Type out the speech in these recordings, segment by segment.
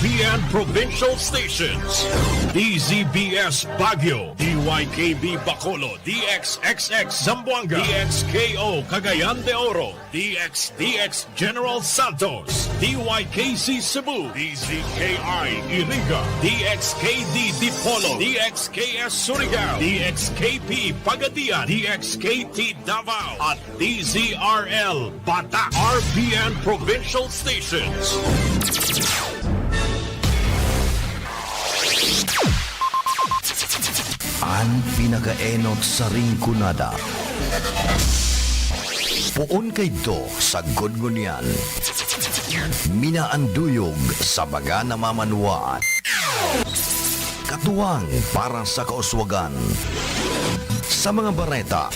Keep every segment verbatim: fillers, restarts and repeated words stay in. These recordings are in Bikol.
P N Provincial Stations. D Z B S Baguio, D Y K B Bacolod, D X X X Zamboanga, D X K O Cagayan de Oro, D X D X General Santos, D Y K C Cebu, D Z K I Iriga, D X K D Dipolog, D X K S Surigao, D X K P Pagadian, D X K T Davao, at D Z R L Bata, R P N Provincial Stations. An pinakaenot sa Rinconada. Poon kaidto sa Gudgunian. Minaanduyog sa mga namamanwaan. Katuwang para sa kauswagan. Sa mga bareta,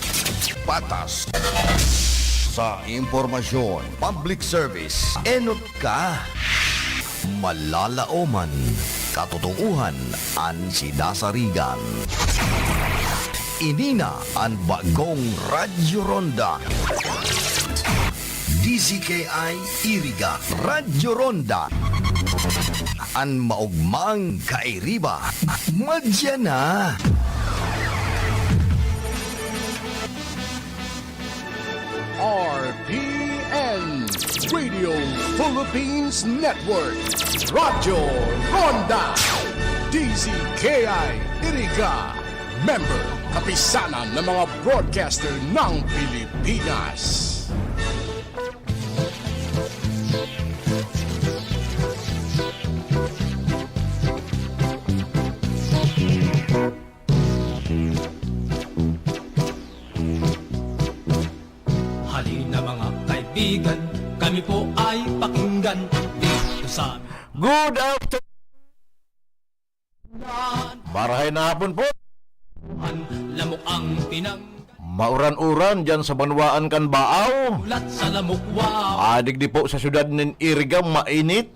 patas. Sa impormasyon, public service, enot ka. Malalaoman, katotoohan an sinasarigan. Ini na an bagong Radyo Ronda. D Z K I Iriga, Radyo Ronda. An maogmang kairiba, madya na. R P N, Radio Philippines Network, Radyo Ronda, D Z K I Iriga, member, Kapisanan ng mga Broadcaster ng Pilipinas. Halina, mga kaibigan, kami po ay pakinggan dito sa Good afternoon. Marahay na hapon po. Lamok ang pinang Mauran-uran dyan sa banwaan kan Baaw. Ulat sa lamok, wow. Ah, digdi po sa syudad nin Iriga, mainit.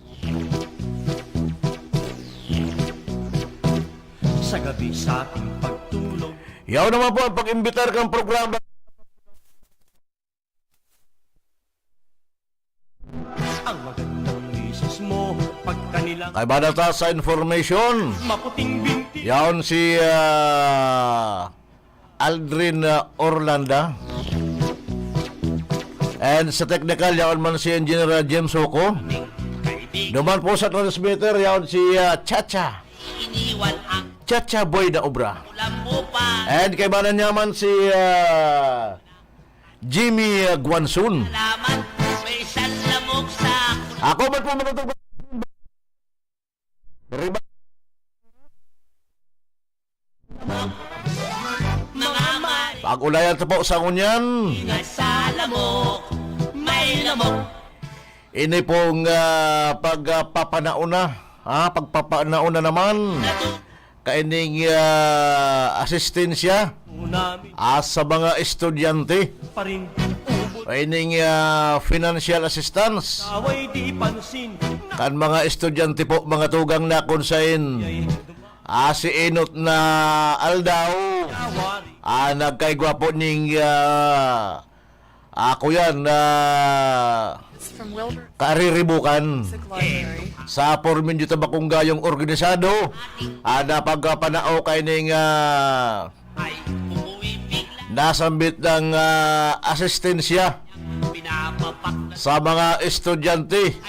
Sa gabi sa aking pagtulog. Yaw naman po ang pag-imbitar kang programa. Ang magandang misis mo, pagkanilang Kay bada ta sa information. Maputing binti. Yaon si, ah, Aldrin, ah, Orlanda. And sa technical, yaon man si Engineer, ah, James Soco. Duman po sa transmitter, yaon si, ah, Chacha. Iniwan ang Chacha Boy na obra. Ulam mo pa. And kay bada niya man si, ah, Jimmy, ah, Guanzon. Salamat. May isang lamok sa Ako man po, mga tugma-, Riba-, Mga mare. Pag-ulayan ta po sa ngunyan. Ingat sa lamok, may lamok. Ini pong, ah, pagpapanauna, ah, pagpapanauna naman. Natu- Kaining, ah, asistensya, ah, sa mga estudyante. Kaining, ah, financial assistance. Kan mga estudyante po, mga tugang na kun sain, ah, si enot na aldaw, ah, nagkaigwa po ning, ah, Ako yan, ah, It's from Wilbur. Kariribukan Music Library. Sa Pormindio Tabacongayong organisado, ah, na pagpanao kaining, ah, nasambit ng, ah, asistensya sa mga estudyante.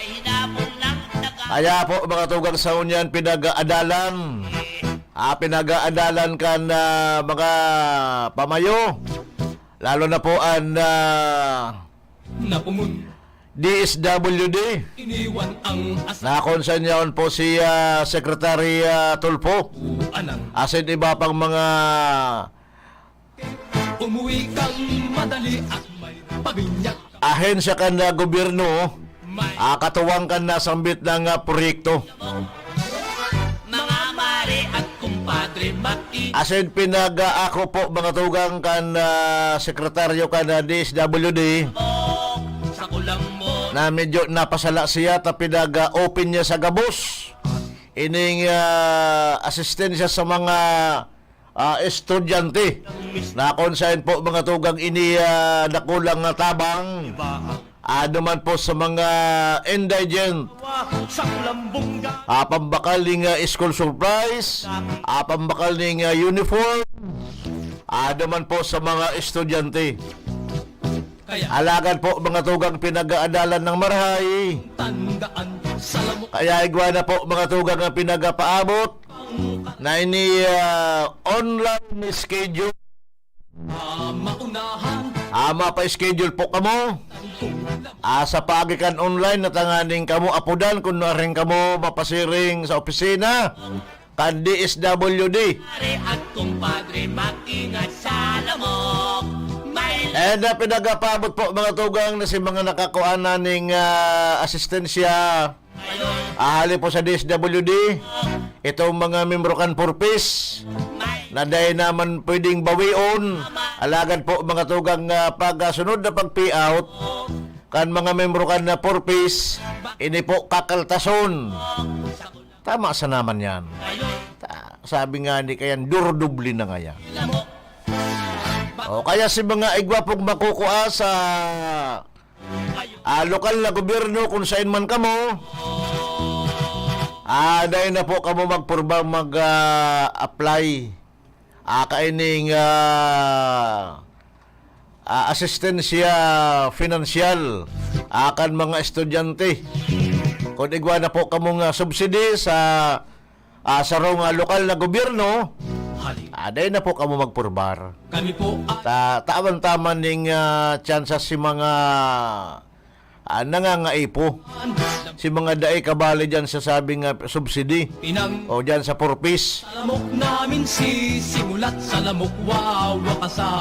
Kaya po, mga tugang sa ngunyan, pinag-aadalan, ah, pinag-aadalan kan, ah, mga pamayo. Lalo na po an, ah, Napumun. D S W D. Iniwan ang as- Na kung saan yaon po si, ah, Secretary, ah, Tulfo. Anang. Asin iba pang mga Umuwi kang madali at may pamilyang ahensya kan, ah, gobyerno, may ah, katuwang kan nasambit na, ah, proyekto. Mga mare at kumpadre, maki- Asin pinag-, ah, ako po, mga tugang kan, ah, sekretaryo kan, ah, D S W D, sa kulang mo. Na medyo napasala siya, ta pinag-, ah, open niya sa gabos. Ining, ah, asistensya sa mga ah, estudyante. Na kung saan po, mga tugang, ini, ah, dakulang, ah, tabang. Ah, duman po sa mga indigent, Sa kulambong ga- Ah, pambakal ning, ah, school supplies, ah, pambakal ning, ah, uniform, ah, duman po sa mga estudyante. Kaya alagad po, mga tugang, pinag-aadalan ng marahay. Tandaan, sa lamok. Kaya igwa na po, mga tugang, ang pinagapaabot na ini, ah, online schedule. Ah, maunahan. Ah, mapa-schedule po kamo. Ah, sa paagi kan online na tanganing kamo apodan kun nuarin kamo mapasiring sa opisina kan D S W D. Pare at kumpadre, mag-ingat sa lamok. May And, ah, pinagapaabot po, mga tugang, na si mga nakakuha na ning, ah, asistensya, ah, hali po sa D S W D, itong mga membro kan Purpose, na dai naman pwedeng bawion. Alagad po, mga tugang, ah, pag, ah, sunod na pag-payout kan mga membro kan na Purpose, ini po kakaltason. Tama sa naman yan. Ta-, sabi nga ni kayan, durdubli na ngaya. O kaya si mga igwa pong makukua sa, ah, lokal na gobyerno kung saan man kamo, ah, dai na po kamo magpurba, mag, ah, apply. Ah, kaining, ah, ah, asistensya finansyal, ah, kan mga estudyante. Kung igwa na po kamong, ah, subsidy sa, ah, sarong, ah, lokal na gobyerno, ah, dai na po kamo magpurbar. Kami po, ah, Ta-, tawan-taman ning, ah, tsansa si mga, ah, nangangaipo. Si mga dai kabali dyan sa sabing, ah, subsidy Pinang- o dyan sa Purpose. Alamok namin sisimulat sa lamok wawakasan.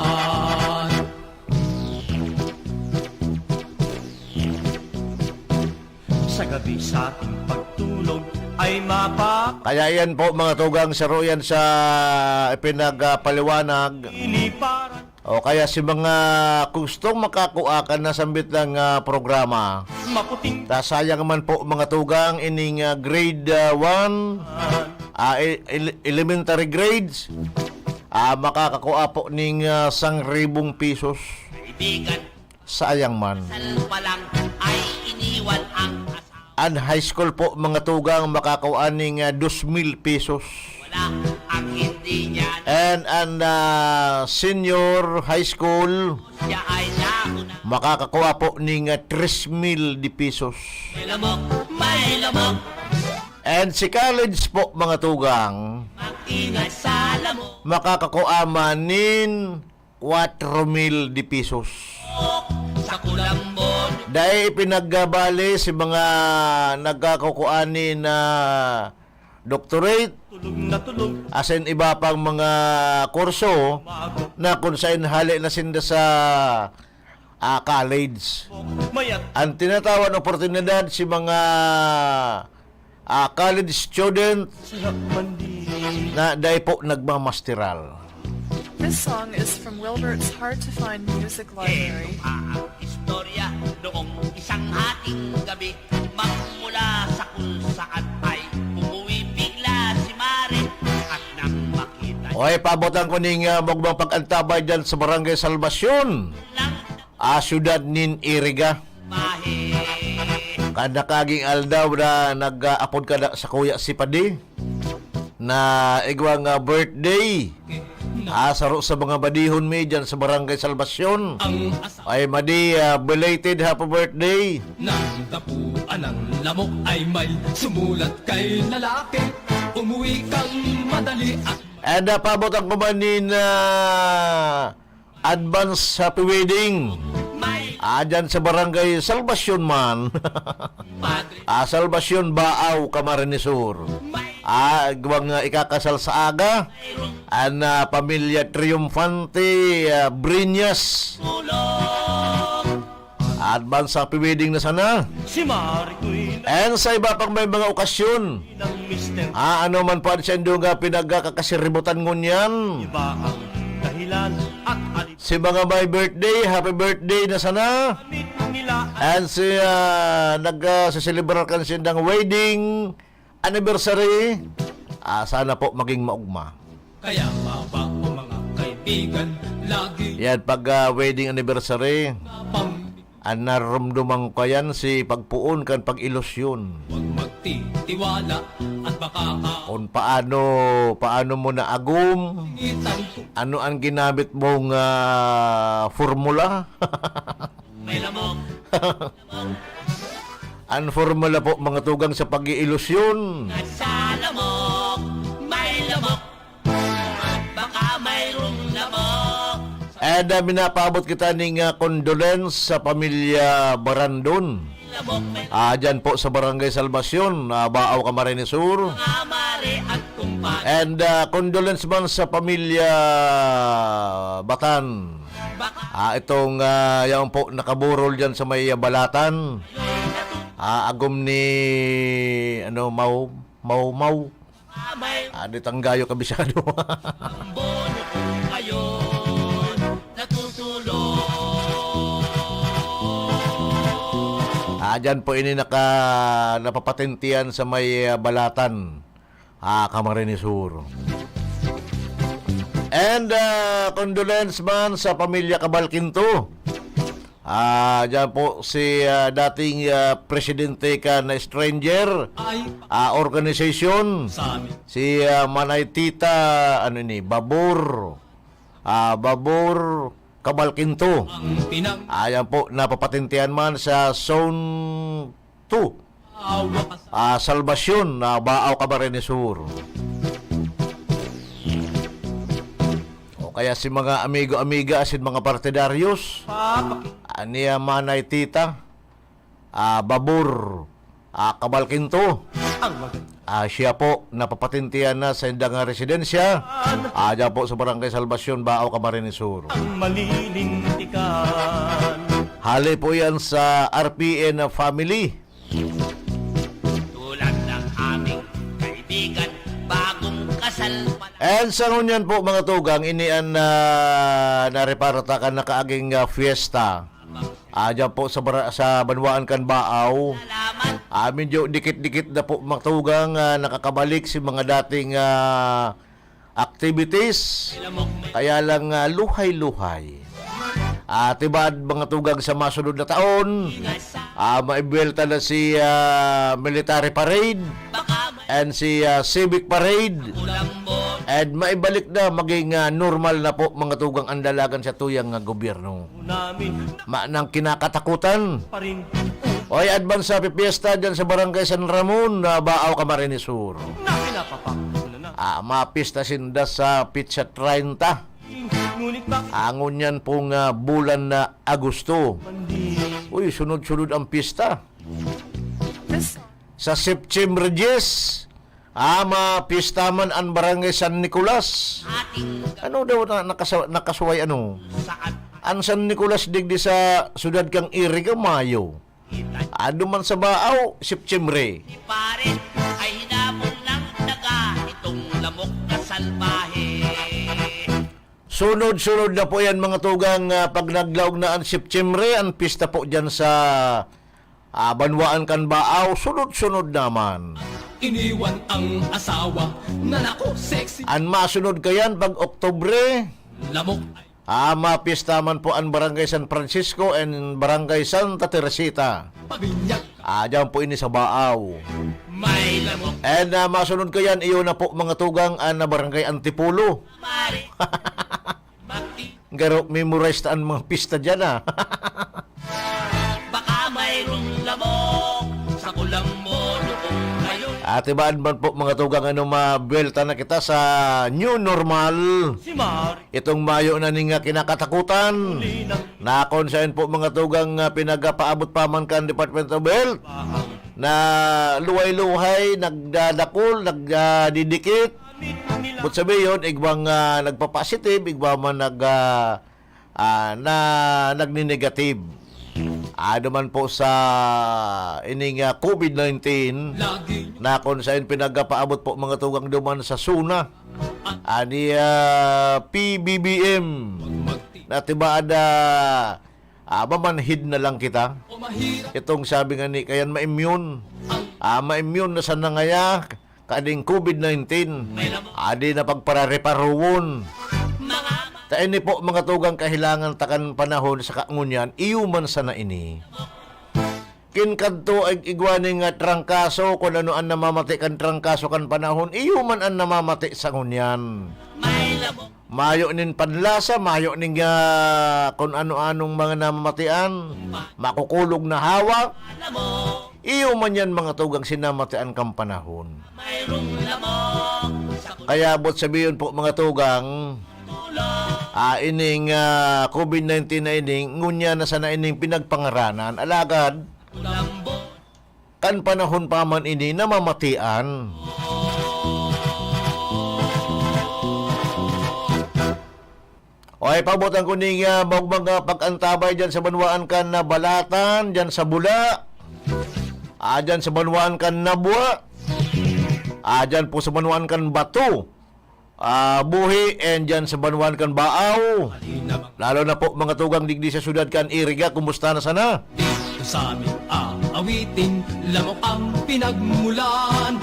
Sa gabi sa ating pagtulog ay mapa- Kaya yan po, mga tugang, saro yan sa ipinagpaliwanag. Ini para O kaya si mga gustong makakua kan nasambit lang, ah, programa. Maputing Ta sayang man po, mga tugang, ining, ah, grade, ah, one, ah, e-, ele-, elementary grades, ah, makakakua po ning, ah, sangribong pisos. Kaibigan, Sayang man. Kasal pa lang ay iniwan ang asawa. An high school po, mga tugang, makakua ning, ah, dos mil pesos. Wala ang hindi niya. And an, ah, senior high school, Siya ay nauna. Makakakua po ning, ah, tres mil de pesos. May lamok, may lamok. And si college po, mga tugang, Mag-ingat sa lamok. Makakakua man nin kwatro mil de pesos. Sa Kulambo. Dai ipinagbabali si mga nagkakukua nin doctorate, tulog na tulog, asin iba pang mga kurso na kun saen hale na sinda sa, ah, college. Mayat. Ang tinatawan oportunidad si mga, ah, college student na dai po nagmamasteral. This song is from Wilbert's Hard to Find Music Library. Ito ang istorya noong isang hating gabi. Magmula sa kung saan ay umuwi bigla si Mare at nang makita niya Oy, paabot ang kuning, ah, mugmang pag-antabay dyan sa Barangay Salvacion. Lang Ah, siyudad nin Iriga. Kan nakaging aldaw na nag-aapod ka na sa kuya si Padi, na igwa nga birthday. Ah, saro sa mga badihon mi dyan sa Barangay Salvacion. Ay, Madi, ah, belated happy birthday. Nang tapuan ng lamok ay may sumulat kay lalaki. Umuwi kang madali at And, ah, paabot ang kumanin na advance happy wedding. Ah, dyan sa Barangay Salvacion man. Ah, Salvacion, Baaw, Camarines Sur. Ah, igwang, ah, ikakasal sa aga. An, ah, pamilya Triunfante, ah, Breñas. Advance happy wedding na sana. Si Maricoy na And sa iba pang may mga okasyon, ng mister ah, ano man po ang sendo nga pinagkakasiributan ngunyan. Iba ang dahilan at alib- Si mga may birthday, happy birthday na sana. Nila And si, ah, nag, ah, siselebrar kan sindang wedding anniversary, ah, sana po maging maugma. Kaya baba o mga kaibigan, lagi Yan, pag, ah, wedding anniversary, pam- An narumduman ko yan, si pagpoon kan pag-ilusyon. Wag Ti-, tiwala at makaka- Kung paano, paano mo naagom? Singitan ko. Ano ang ginamit mong, ah, formula? May lamok. Ang formula po, mga tugang, sa pag-iilusyon. At sa lamok, may lamok. At baka mayroong lamok. And, ah, minapaabot kita ning, ah, condolence sa pamilya Barandon. Ah, dyan po sa Barangay Salvacion, ah, Baao, Camarines Sur. And, ah, condolence man sa pamilya Batan. Ah, itong, ah, yaon po nakaburol dyan sa may, ah, Balatan. Ah, agom ni, ano, Mau, Mau, Mau. Ah, di tanggayo kabisado. Bono ko ngayon, natutulog. Ah, dyan po ini naka-, napapatentian sa may, ah, Balatan, ah, Camarines Sur. And, ah, condolence man sa pamilya Cabal Quinto. Ah, dyan po si, ah, dating, ah, presidente kan Stranger, ah, organization, si, ah, Manay Tita, ano ini, Babor, ah, Babor Cabal Quinto. Ah, yan po, napapatentian man sa Zone two. Ah, Salvacion, na Baao, Camarines Sur. O kaya si mga amigo-amiga, asin mga partidaryos, ah, ni, ah, Manay Tita, ah, Babor, ah, Cabal Quinto. Ah, siya po, napapatentian na sa indang residensya. Ah, dyan po sa Barangay Salvacion, Baao, Camarines Sur. Hali po yan sa R P N family. Tulad ng aming kaibigan, bagong kasal pa lang. And sa ngunyan po, mga tugang, ini an, ah, narepara ta kan nakaaging, ah, fiesta. Ah, dyan po sa bara-, sa banwaan kan Baao. Salamat. Ah, medyo dikit-dikit na po, mga tugang, ah, nakakabalik si mga dating, ah, activities. Kaya lang, ah, luhay-luhay. Ah, tibaad, mga tugang, sa masunod na taon, ah, maibuwelta na si, ah, Military Parade and si, ah, Civic Parade. And maibalik na, maging, ah, normal na po, mga tugang, ang dalagan sa tuyang, ah, gobyerno. Manang kinakatakutan. Oy, advance, happy fiesta dyan sa Barangay San Ramon, ah, Baao, Camarines Sur. Ah, mapista sinda sa pitsa treinta. Ngunit bakit Ah, ngunyan pong, ah, bulan na Agosto. Uy, sunod-sunod ang pista. Sa September diyes, ah, mapista man ang Barangay San Nicolas. Ano daw na nakasa-, nakasuway, ano? Ang San Nicolas digdi sa siyudad kan Iriga, Mayo. Ano man sa Baao, September. Pare, ay hinamon ng daga itong lamok na salbahe. Sunod-sunod na po yan, mga tugang, ah, pag naglaog na ang September, ang pista po dyan sa, ah, banwaan kan Baao, sunod-sunod naman. Iniwan ang asawa na, naku, sexy. Ang masunod kayan, pag Oktubre, Lamok. Ah, mapista man po ang Barangay San Francisco and Barangay Santa Teresita. Pabinyag. Ah, dyan po ini sa Baao. May lamok. And, ah, masunod kayan, iyo na po, mga tugang, ang, ah, Barangay Antipolo. Mari. Mati. Garo, memorize ta ang mga pista dyan, ah. Baka mayroong lamok sa kulang mo noong ngayon. At ibaan man po, mga tugang, ano, mabuwelta na kita sa new normal. Si Mar. Itong mayo na ning, ah, kinakatakutan. Huli na. Na kung saan po, mga tugang, ah, pinagapaabot pa man kan Department of Health. Bahang. Na luhay-luhay, nagdadakul, nagdadidikit. But sabi yun, igwang, ah, nagpa-positive, igwa man nag, ah, ah, na nagni-negative. Ano man po sa ining, ah, COVID nineteen, Lagi. Na kung saan pinagapaabot po mga tugang duman sa SONA, ani, ah, P B B M, Pag magti- na tibaad, ah, ah, mamanhid na lang kita. O mahirap. Itong sabi nga ni, kayan ma-immune. Ang Ah, ma-immune na sana ngaya, kaning COVID nineteen, adi na pagparereparuhon. Ta ini po, mga tugang, kahilangan ta kan panahon sa kangunyan, iyo man sana ini. Kin kadto ig-, igwa ning, ah, trangkaso, kun ano an namamati kan trangkaso kan panahon, iyo man an namamati sa ngunyan. Mayo nin panlasa, mayo nin, ah, kun ano-anong mga namamatian, makukulog na hawak. Iyo man yan, mga tugang, sinamatian kan panahon. Kaya buot sabihon po, mga tugang, ah, ining, ah, covid nineteen na ini, ngunyan na sana ining pinagpangaranan. Alagad, kan panahon pa man ini, namamatian. O, ay, pabotan ko ning, ah, mag-, mga pag-antabay dyan sa banwaan kan Nabalatan, dyan sa Bula, ah, dyan sa banwaan kan Nabua, ah, dyan po sa banwaan kan Bato, ah, Buhi, and dyan sa banwaan kan Baaw. Lalo na po, mga tugang digdi sa syudad kan Iriga, kumusta na sana? Dito sa aming aawitin, lamok ang pinagmulan.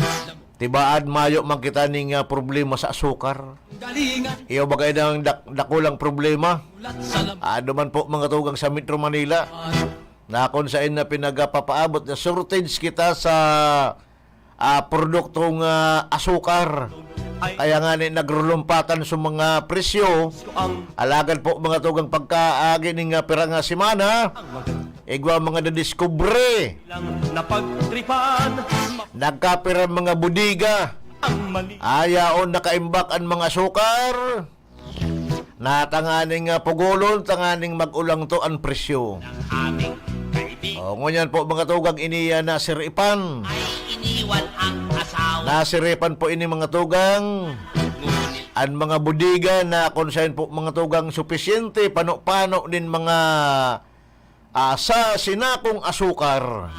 Tibaad, mayo man kita ning, ah, problema sa asukar. Galingan. Iyo, bagay nang dak-, dakulang problema. Ulat sa lam- Ah, duman po, mga tugang, sa Metro Manila, na kung saan na pinagapapaabot na shortage kita sa, ah, produktong, ah, asukar. Ay. Kaya nga ni nagrulumpatan sa mga presyo. Ang Alagad po, mga tugang, pagkaagi ning, ah, pira nga semana, ang maganda. Igwa mga nadiskubre. Lang napagtripan. Nagkapira mga bodega. Ang mali. Ayaon nakaimbak an mga asukar. Natanganing, ah, pugolon, tanganing mag-ulang to an presyo. Ang aming kaibigan. O, ngunyan po, mga tugang, ini, ah, nasiripan. Ay iniwan ang asawa. Nasiripan po ini, mga tugang. Ngunit An mga bodega na kung saan po, mga tugang, supisyente, pano-pano nin mga, ah, sa sinakong asukar.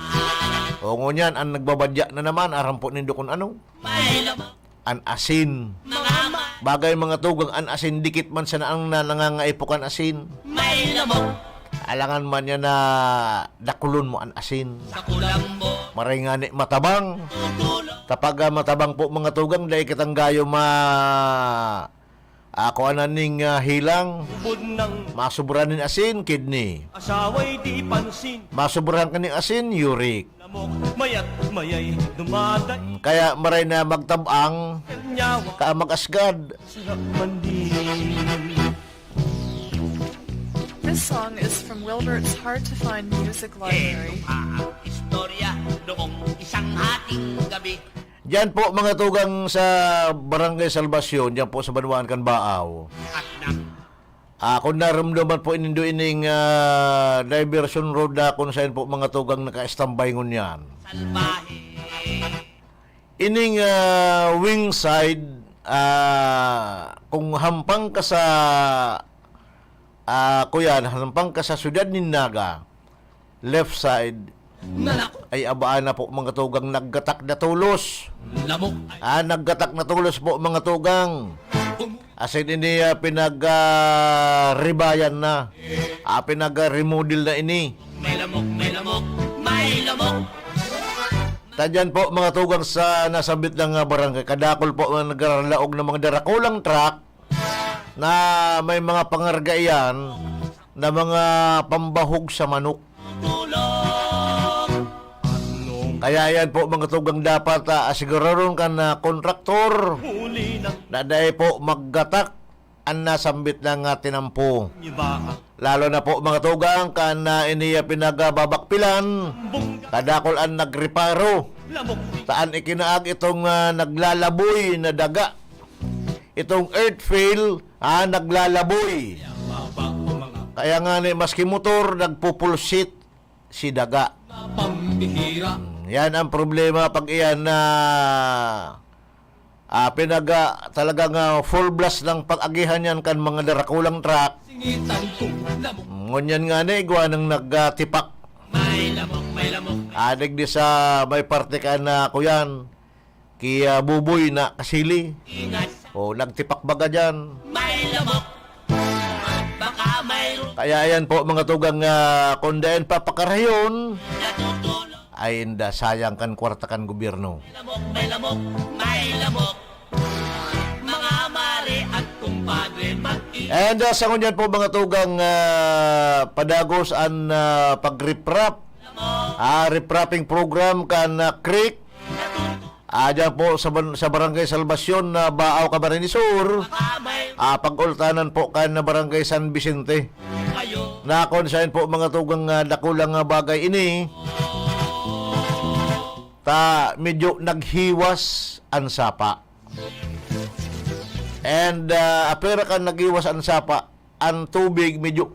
O, ngunyan, an nagbabadya na naman, aram po nindo kun ano. May lamang An asin. Mga ma- Bagay, mga tugang, an asin, dikit man sana ang na-, nangangaipo kan asin. May lamok Alangan man yan na dakulon mo an asin. Sa kulambo. Maray ngani matabang. Tutulog. Kapag, ah, matabang po, mga tugang, dai kitang gayo ma-, ah, kuanan ning, ah, hilang. Ubod ng Masubra nin asin, kidney. Asawa'y di pansin. Masubra ka ning asin, uric. Lamok, mayat mayay dumaday. Mm, kaya maray na magtabang, Nyawa, ka mag-asgad. Sarap man din. This song is from Wilbert's Hard to Find Music Library. Ito ang istorya noong isang hating gabi. Diyan po, mga tugang, sa Barangay Salvacion, diyan po sa banwaan kan Baaw. At nang Ah, kung narumduman po nindo ining, ah, diversion road na kung saan po, mga tugang, naka-standby ngunyan. Salbahe. Ining, ah, wing side, ah, kung hampang ka sa, ah, kuyan, hampang ka sa siyudad nin Naga, left side, Nanak- ay abaan na po, mga tugang, naggatak na tolos. Lamok. Ah, naggatak na tolos po, mga tugang. Um- Asin ini, ah, pinag, ah, ribayan na. Ah, pinag, ah, remodel na ini. May lamok, may lamok, may lamok. Tadyan po, mga tugang, sa nasambit na, ah, barangay. Kadakol po ang nagralaog ng mga darakulang truck na may mga pangarga iyan na mga pambahog sa manok. Kaya yan po, mga tugang, dapat, ah, asiguradon kan, ah, kontraktor na dai po maggatak an nasambit na nga tinampo. Lalo na po, mga tugang, kan, ah, ini, ah, pinagbabakpilan, kadakol an nagreparo. Saan ikinaag itong, ah, naglalaboy na daga? Itong earth fill, ah, naglalaboy. Kaya nga ni, maski motor, nagpupulsit si daga. Hmm, yan ang problema pag iyan na, ah, pinag-, ah, talagang, ah, full blast ng pag-agihan yan kan mga darakulang truck. Hmm, ngunyan nga ni, igwa nang nagtipak. Adig di sa may parte ka na, kuyan. Ki, ah, Buboy na kasili. O, nagtipak baga dyan. May lamok. Baka mayroon Kaya yan po, mga tugang, ah, kung dayan papakarayon, natutulog. Ay, inda, sayang kan kwarta kan gobyerno. May lamok, may lamok, may lamok. Mga mare at kumpadre, mag-i- And, ah, sa ngunyan po, mga tugang, ah, padagos an, ah, pagriprap. Lamok. ah, riprapping program kan, ah, creek. Ah, dyan po sa ban-, sa Barangay Salvacion na Baao, Camarines Sur. Ah, pag-ultanan po kan Barangay San Vicente. Na kung saan po, mga tugang, ah, dakulang, ah, bagay ini. Ta medyo naghiwas an sapa. And, ah, apwera kan naghiwas an sapa, an tubig medyo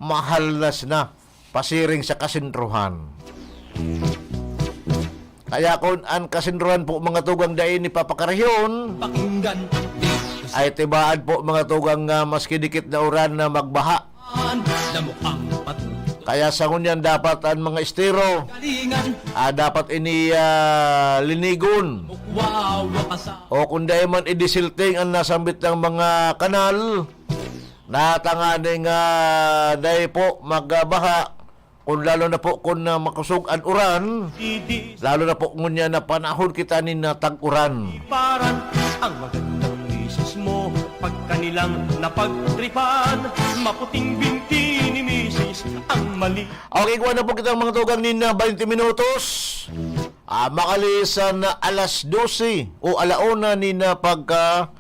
mahalnas na pasiring sa kasentruhan. Kaya kun an kasentruhan po, mga tugang, dai ni papakarihon, Pakinggan. Ay tibaad po, mga tugang, nga maski dikit na uran na magbaha. Lamok ang patuloy. Kaya sa ngunyan dapat an mga estero, Galingan. Ah, dapat ini, ah, linigon. Mukwawa ka sa O kung dai man idisilting an nasambit ng mga kanal, na tanganing, ah, dai po magbaha, kung lalo na po kung, ah, makusog an uran, Didi. Lalo na po ngunyan na panahon kita nin, ah, tag-uran. Paran ang magandang misis mo, pag kanilang napagtripan, maputing binti ni misis ang mali. Okay, kuha na po kitang mga tugang nin, ah, twenty minutos. Ah, makalisan na alas dose o alauna nin, ah, pagka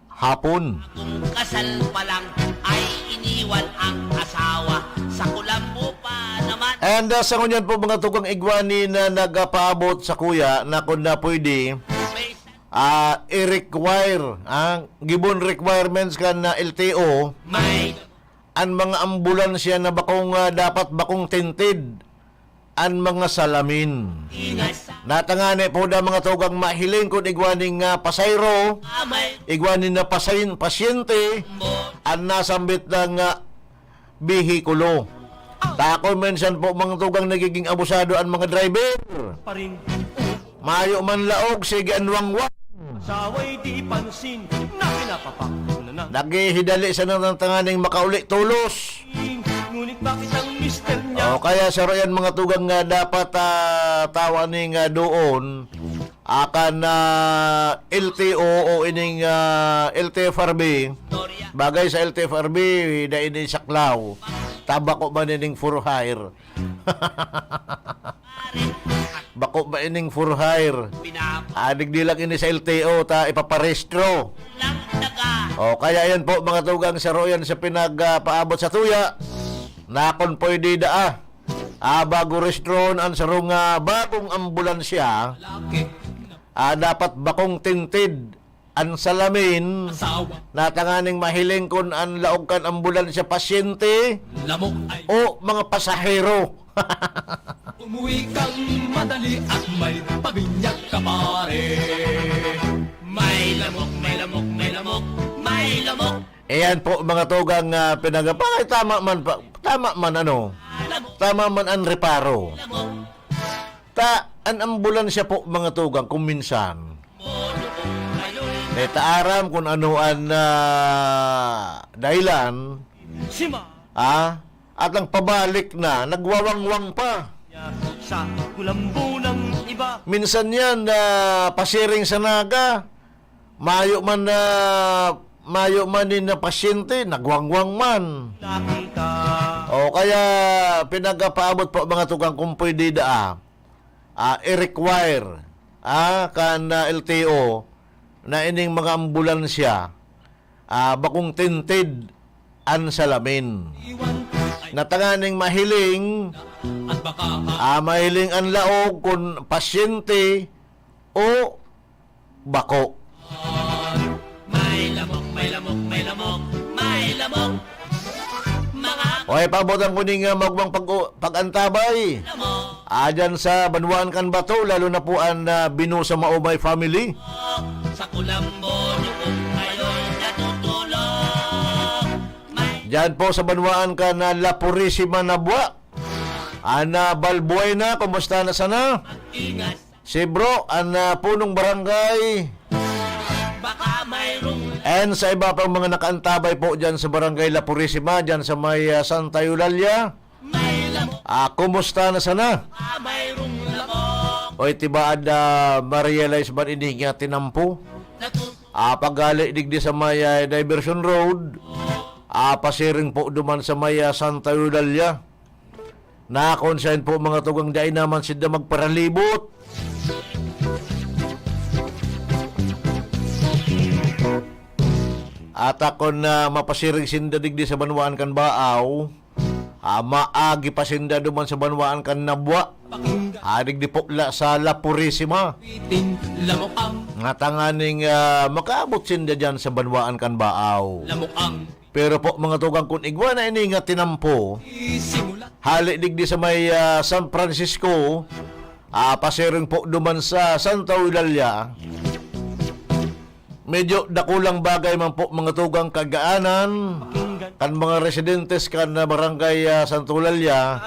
hapon. Kung kasal pa lang ay iniwan ang asawa. Sa kulambo pa naman. And, ah, sa ngunyan po, mga tugang, igwa nin, ah, nagpaabot sa kuya na kung na pwede, May ah, i-require, ah, given requirements kan na L T O, May an mga ambulansya na bakong, ah, dapat bakong tinted an mga salamin. Natangani po da mga tugang mahiling kun igwa ning, ah, pasayro, igwa nin na pasayin-, pasyente, an nasambit na nga behikulo. Takon minsan po mga tugang nagiging abusado an mga driver. Mayo man laog, sige an wangwang. Saway di pansin na pinapapak ko na na. Naghihidali sana ng tanganing makauli tolos. Ngunit bakit ang mister niya? O kaya saro yan mga tugang nga dapat, ah, tawa ni nga doon. Akan na L T O o ining, ah, L T F R B. Bagay sa L T F R B, dai ini saklaw. Tabako man ining for hire. Bako ba ining for hire? Adig di lang ini sa L T O, ta ipaparehistro. O, kaya yan po, mga tugang, saro yan sa pinag, ah, paabot sa tuya. Nakon pwede daa. Ah, bago rehistron ang sarong, ah, bagong ambulansya. Ah, dapat bakong tinted. An salamin, Asawa. Natanganing mahiling kun an laog kan ambulansya pasyente Lamok ay o mga pasahero. Umuwi kang madali at may pabinyag ka, pare. May lamok, may lamok, may lamok, may lamok. Ayan po, mga tugang, ah, pinagapa-, ay, tama man pa, tama man, ano, Lamok, tama man ang reparo. Lamok. Ta, an ambulansya po, mga tugang, kung minsan, Di ta aram kung ano an, ah, dahilan, ah, at ang pabalik na, nagwawangwang pa. Sa kulambo ng iba. Minsan yan, ah, pasiring sa naga, mayo man na, mayo man din na pasyente, nagwangwang man. Nakita. O kaya, pinagapaabot po mga tugang kung pwede daa. Ah, i-require, ah, kan, ah, L T O na ining mga ambulansya, ah, bakong tinted an salamin. Na tanganing mahiling, ah, mahiling an laog kun pasyente o bako. May lamok, may lamok, may lamok, may lamok. Mga Okay, pabotan ko ning, ah, magmang pag-, pag-antabay. Lamok. Ah, dyan sa Banwaan kan Bato, lalo na po an, ah, Binosa Maumay family. Sa kulambo niyo kung kayo'y natutulog. May Dyan po sa Banwaan kan, ah, La Purisima Nabua. Ana Balbuena, kumusta na sana? Mag-ingat. Si Bro, an, ah, punong barangay. Baka mayroong And sa iba pang mga nakaantabay po dyan sa Barangay La Purisima, dyan sa may, ah, Santa Eulalia. May lamok. Ah, kumusta na sana? Baka mayroong lamok. Oy, tibaad, ah, ma-realize man ini nga tinampo? Natu- Ah, paggali digdi sa may, ah, Diversion Road. Ah, pasiring po duman sa may, ah, Santa Eulalia. Nakon sain po, mga tugang, dai naman sinda magparalibot. At akon na mapasiring sinda digdi sa banwaan kan Baaw, ah, maagi pa sinda duman sa banwaan kan Nabua. Ah, digdi po la sa La Purisima. Nga tanganing, ah, makaabot sinda diyan sa banwaan kan Baaw. Pero po, mga tugang, kun igwa na ini nga tinampo, hali digdi sa may, ah, San Francisco, ah, pasiring po duman sa Santa Eulalia, medyo dakulang bagay man po, mga tugang, kagaanan kan mga residentes kan, ah, barangay, ah, Santa Eulalia.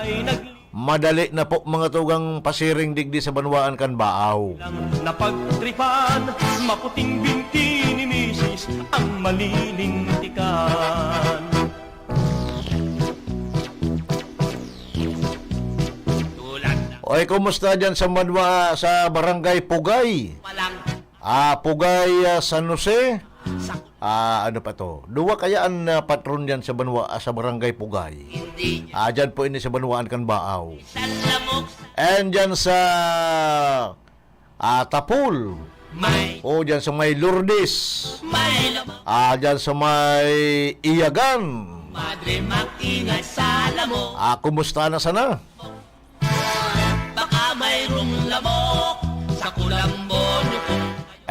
Madali na po, mga tugang, pasiring digdi sa banwaan kan Baaw. Napagtripan, maputing binti ni misis ang malilintikan. Oy, kumusta dyan sa banwa, sa barangay Pugay? Ah, Pugay, ah, San Jose? Ah, ano pa to? Duwa kaya an, ah, patron diyan sa banwa, ah, sa Barangay Pugay? Ah, diyan po ini sa banwaan kan Baaw. And diyan sa, ah, Tapul. O, diyan sa may Lourdes. Ah, diyan sa may Iyagan. Ah, kumusta na sana? Baka mayroong lamok sa kulambo niyo po.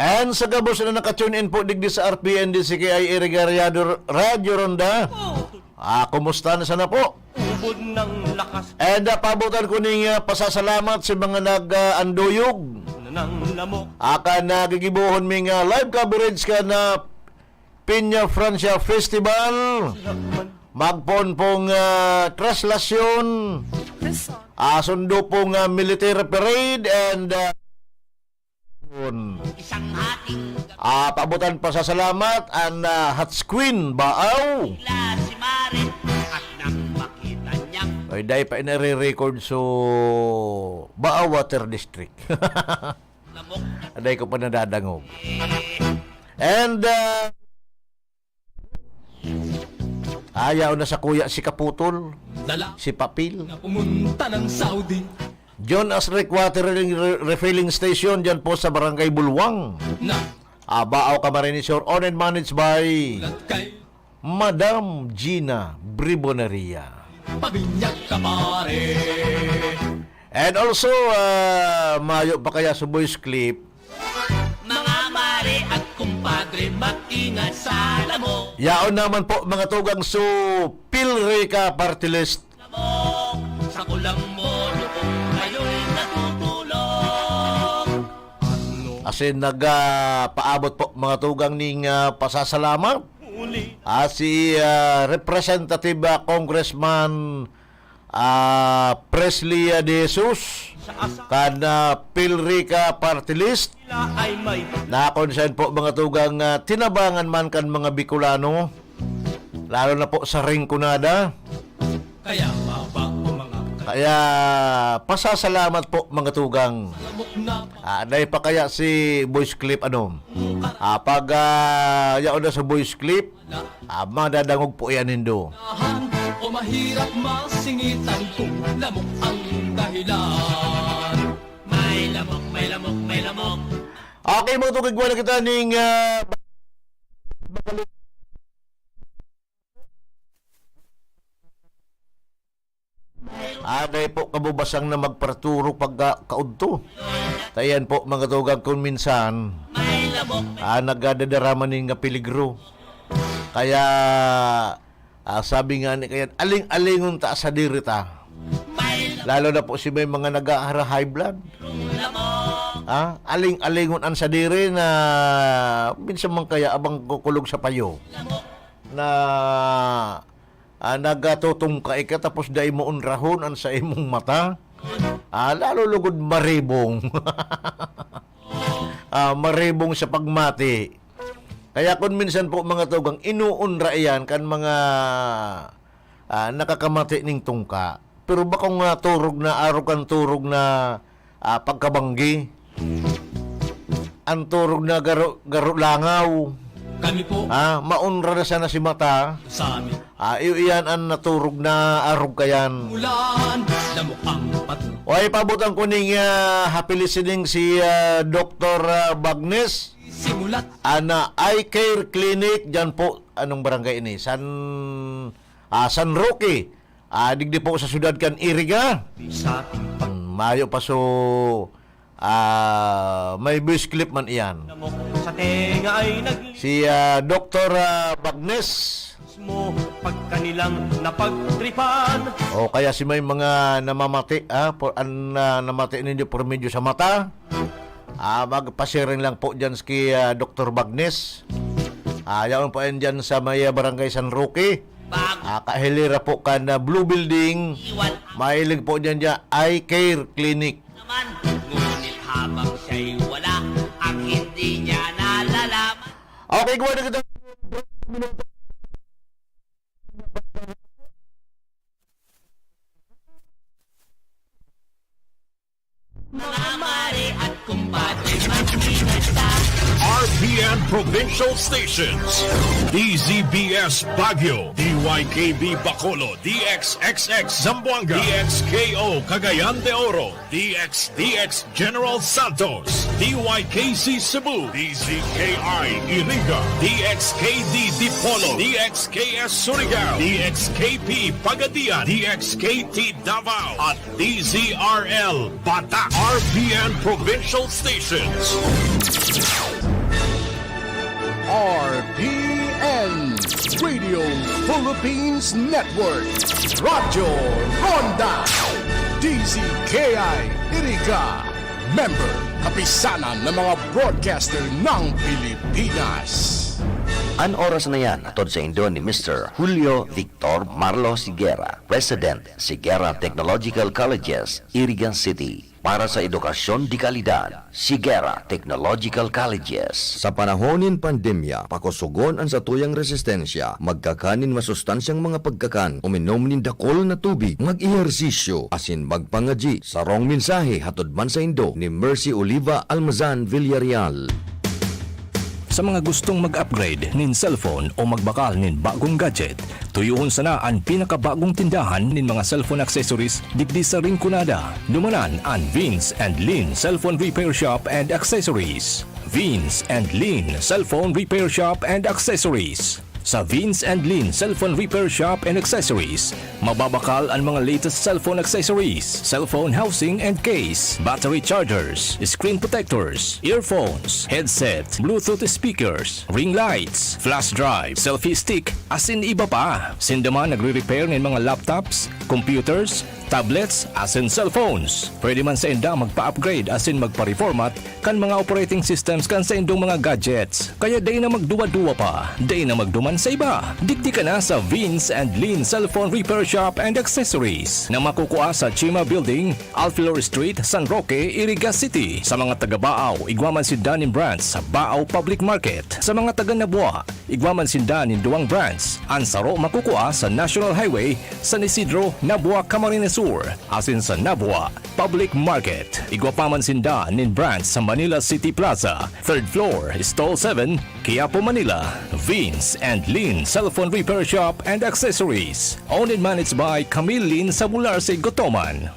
And sa gabos na naka-tune in po digdi sa R P N D C K I Iriga Radio, Radio Ronda. Ah, kumusta na sana po? Ubod ng lakas. And, ah, paabotan ko ning, ah, pasasalamat sa mga nag, ah, anduyog. Ng lamok. Aka nagigibohon ming, ah, live coverage kan, ah, Peña Francia Festival. Magpoon pong, ah, traslasyon. Ah, sundo pong, ah, military parade and, ah, yun. Ah, paabotan pasasalamat an, ah, Hats Queen Baaw. Ay, dai pa inare-record so Baaw Water District. Dai ko pa nadadangog. And, ah, ayaw na sa kuya si Kaputol, si Papil. Pumunta ng Saudi. John Asric Water Re-, Refilling Station, dyan po sa Barangay Bulwang. Abao, Camarines Sur, owned and managed by Madam Gina Briboneria. Pabinyag ka, pare. And also, ah, mayo pa kaya sa voice clip? Mga mare at kumpadre, mag-ingat sa lamok. Yaon naman po, mga tugang, so Pilrica Party List. Lamok, sa kulambo niyo po kayo'y natutulog. Asin nag, ah, paabot po, mga tugang, ning, ah, pasasalamat. Ah, si, ah, Representative, ah, Congressman, ah, Presley, ah, De Jesus, kan, ah, Pilrica Party List. Ay, may na kung saan po, mga tugang, ah, tinabangan man kan mga Bicolano, lalo na po sa Rinconada. Kaya baba o mga Kaya pasasalamat po, mga tugang. Lamok na Ah, dai pa kaya si voice clip, ano? Ah, pag, ah, yaon na sa voice clip, ah, madadangog po yan, nindo. O mahirap masingitan kung lamok ang dahilan. May lamok, may lamok, may lamok. Okay, mga tugang, igwa na kita ning, ah, Aday po, kabubasang na magparturok pagka kaudto. Tayan po, mga tugang, kung minsan, ah, nagdadaraman nin nga peligro. Kaya, ah, sabi nga ni kayan, aling-alingon ta sa diri ta. Lalo na po si may mga nag-aara high blood. Ah, aling-alingon an sadiri na minsan man kaya abang kukulog sa payo na ah, nagatutungka ika tapos dai mo onrahon an saimong mata, ah, lalo lugod maribong. Ah, maribong sa pagmati. Kaya kun minsan po, mga tugang, inuunra iyan kan mga, ah, nakakamati ning tungka. Pero bakong, ah, turog na, arog kan turog na, ah, pagkabanggi. Ang turog na garo, garo langaw. Kami po. Ah, maonra na sana si mata. Sa amin. Ah, iyo iyan an naturog na arog kayan. Ulan, lamok ang pato. O, ay, pabutan ko ning, ah, hapili sining si, ah, Doktor, ah, Bagnes. Simulat. Ana Eye Care Clinic, dyan po. Anong barangay ini? San, ah, San Roque. Ah, digdi po sa syudad kan Iriga. Sa ating pag- Hmm, mayo pa so, ah, may voice clip man iyan. Lamok sa tenga ay nag- Si, ah, Doktor, ah, Bagnes. Mo pagkanilang napagtripan. O kaya si may mga namamati, ah, por, an, ah, namati ninyo por medyo sa mata. Ah, magpasiring lang po dyan si, ah, Doktor Bagnes. Ah, yaon po yan dyan sa may, ah, Barangay San Roque. Bag- Ah, kahilira po kan, ah, Blue Building. Iwan. Mahiling po dyan dyan, Eye Care Clinic. Naman, ngunit habang siya'y wala, ang hindi niya nalalaman. Okay, gawa na kita. Mga mare at kumpadre, mag-ingat ta. R P N Provincial Stations, D Z B S Baguio, D Y K B Bacolod, D X X X Zamboanga, D X K O Cagayan de Oro, D X D X General Santos, D Y K C Cebu, D Z K I Iriga, D X K D Dipolog, D X K S Surigao, D X K P Pagadian, D X K T Davao, at D Z R L Bata. R P N Provincial Stations. R P N, Radio Philippines Network, Radyo Ronda, D Z K I Iriga, member, Kapisanan ng mga Broadcaster ng Pilipinas. An oras na yan, hatod saindo ni Mister Julio Victor Marlo Siguera, President, Siguera Technological Colleges, Iriga City. Para sa edukasyon de kalidad, Siguera Technological Colleges. Sa panahon nin pandemya, pakosogon an satuyang resistensya. Magkakan nin masustansyang mga pagkakan, uminom nin dakul na tubig, mag-ehersisyo, asin magpangadyi. Sarong mensahe hatod man saindo ni Mercy Oliva Almazan Villarreal. Sa mga gustong mag-upgrade nin cellphone o magbakal nin bagong gadget, tuyohon sana an pinakabagong tindahan nin mga cellphone accessories digdi sa Rinconada. Dumanan an Vince and Lin Cellphone Repair Shop and Accessories. Vince and Lin Cellphone Repair Shop and Accessories. Sa Vince and Lin Cellphone Repair Shop and Accessories, mababakal an mga latest cellphone accessories, cellphone housing and case, battery chargers, screen protectors, earphones, headset, Bluetooth speakers, ring lights, flash drive, selfie stick, asin iba pa. Sinda man nagre-repair nin mga laptops, computers, tablets, asin cellphones. Pwede man sainda magpa-upgrade asin magpa-reformat kan mga operating systems kan saindong mga gadgets. Kaya dai na magduwa-duwa pa, dai na magduman sa iba. Digdi ka na sa Vince and Lin Cellphone Repair Shop and Accessories na makukua sa Chima Building, Alfilor Street, San Roque, Iriga City. Sa mga taga Baao, igwa man sinda nin branch sa Baao Public Market. Sa mga taga Nabua, igwa man sinda nin duwang branch. An saro makukua sa National Highway, San Isidro, Nabua, Camarines Sur, asin sa Nabua Public Market. Igwa pa man sinda nin branch sa Manila City Plaza, third floor, Stall seven, Quiapo, Manila. Vince and Lin Cellphone Repair Shop and Accessories. Owned and managed by Camille Lin Sabularse Gotoman.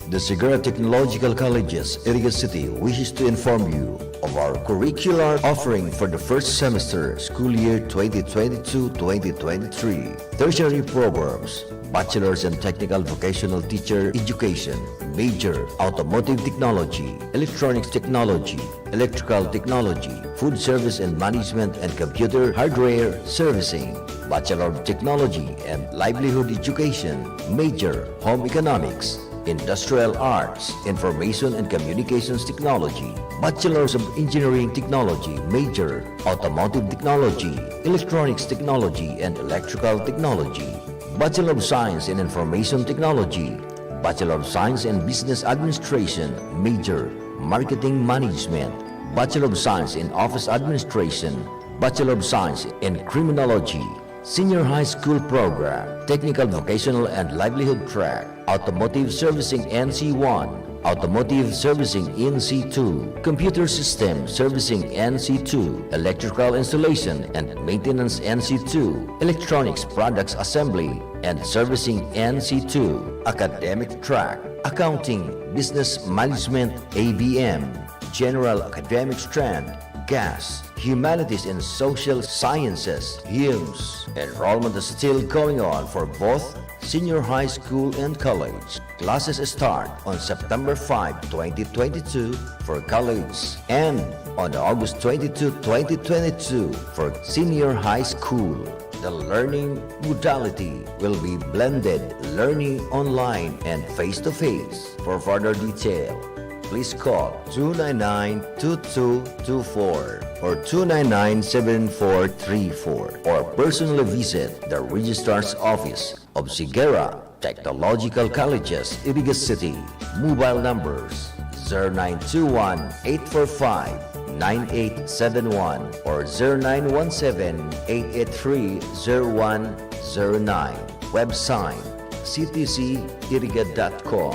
The Siguera Technological Colleges, Iriga City, wishes to inform you of our curricular offering for the first semester, school year twenty twenty-two twenty twenty-three. Tertiary programs, bachelor's and technical vocational teacher education, major, automotive technology, electronics technology, electrical technology, food service and management and computer hardware servicing, Bachelor of Technology and Livelihood Education, major, home economics, industrial arts, information and communications technology, Bachelors of Engineering Technology, major, automotive technology, electronics technology and electrical technology, Bachelor of Science in Information Technology, Bachelor of Science in Business Administration, major, Marketing Management, Bachelor of Science in Office Administration, Bachelor of Science in Criminology, Senior High School Program, Technical Vocational and Livelihood Track, Automotive Servicing N C one, Automotive Servicing N C two, Computer System Servicing N C two, Electrical Installation and Maintenance N C two, Electronics Products Assembly and Servicing N C two, Academic Track, Accounting, Business Management A B M, General Academic Strand, Gas, Humanities and Social Sciences, HUMS. Enrollment is still going on for both senior high school and college. Classes start on September five, twenty twenty-two for college and on August twenty-two, twenty twenty-two for senior high school. The learning modality will be blended learning online and face-to-face. For further detail, please call two nine nine two two two four or two nine nine seven four three four or personally visit the Registrar's Office of Sigera Technological Colleges, Iriga City. Mobile numbers zero nine two one eight four five nine eight seven one or zero nine one seven eight eight three zero one zero nine. Website, c t c iriga dot com.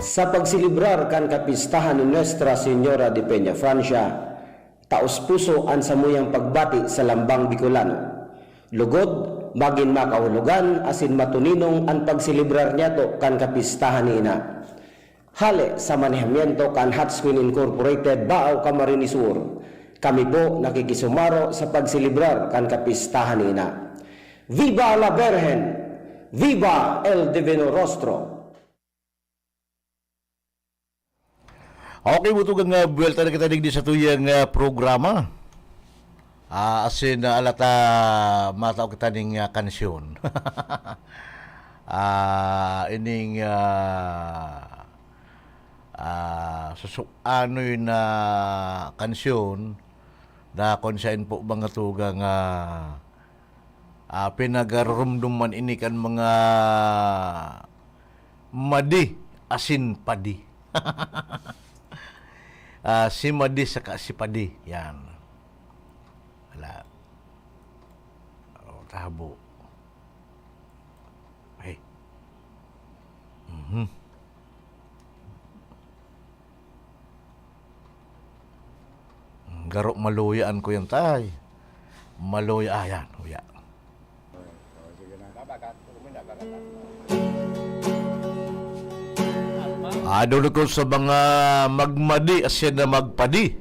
Sa pagselebrar kan kapistahan ni Nuestra Señora de Peñafrancia, taos-puso an samuyang pagbati sa lambang Bicolano. Lugod, magin makahulogan asin matuninong an pagselebrar niyato kan kapistahan ni Ina. Hale sa manehamiento kan Hatswin Incorporated, Baao, Camarines Sur, kami po nakikisumaro sa pagselebrar kan kapistahan ni Ina. Viva la Virgen! Viva el Divino Rostro! Okay, butugang, ah, buwelta na kita digdi sa tuyang, ah, programa. Ah, asin, ah, alata, matao kita ning, ah, kansyon. Ah, ining, ah, ah, susuk-anoy na kansyon na kung saen po mga tugang, ah, ah, pinagarurumduman ini kan mga madi asin padi. Ah, si Madi saka si Padi, yan. Wala. Oh, tabo. Ay. Mhm. Garo maluya an kuyan tay. Maluya, ah, yan, uya. Adol ko sa mga magmadi asin na magpadi.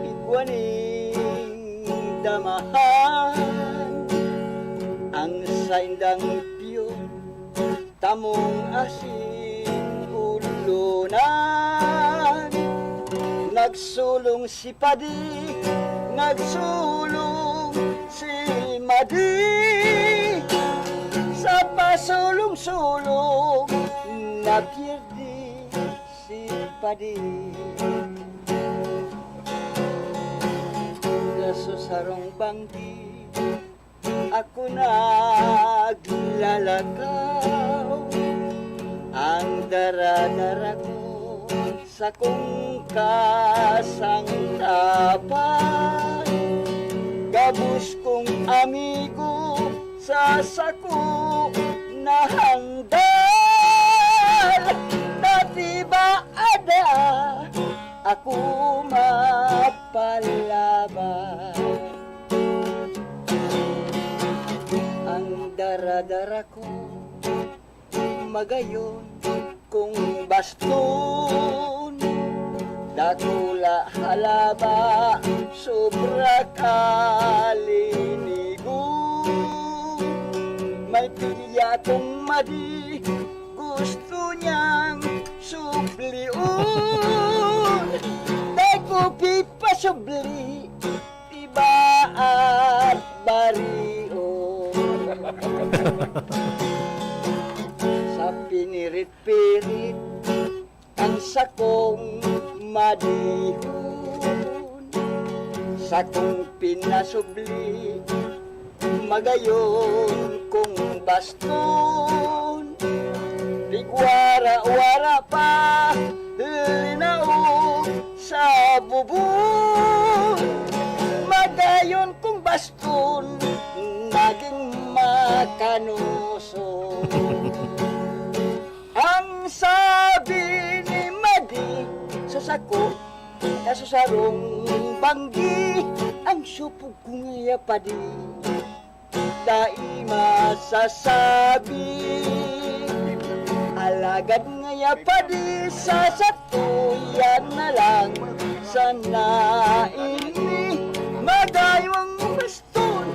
Igwa nin damahan ang saindang piyon, tamong asin ulonan. Nagsulong si Padi, nagsulong si Madi, sa pasulong-sulong napiyerdi si Padi. Sa sarong banggi ako naglalakaw, ang dara-dara ko sakong kasantapan. Gabos kong amigo sa sako nahandal, dati ba ada ako mapalaban? Ang dara-dara ko magayon kong baston, dakula halaba, sobra kalinigo. May pilya kong madi, gusto niyang sublion. Dai ko pipasubli, iba at barion. Sa pinirit-pirit ang sakong madihon, sakong pinasubli, magayon kong baston. Pigwara-wara pa, linaog sa bubon. Magayon kong baston, naging makanoson. Tako, kasusarong banggi ang supog ko ngaya padi. Dai masasabi, alagad ngaya padi sa satuya na lang sana ini magayong baston,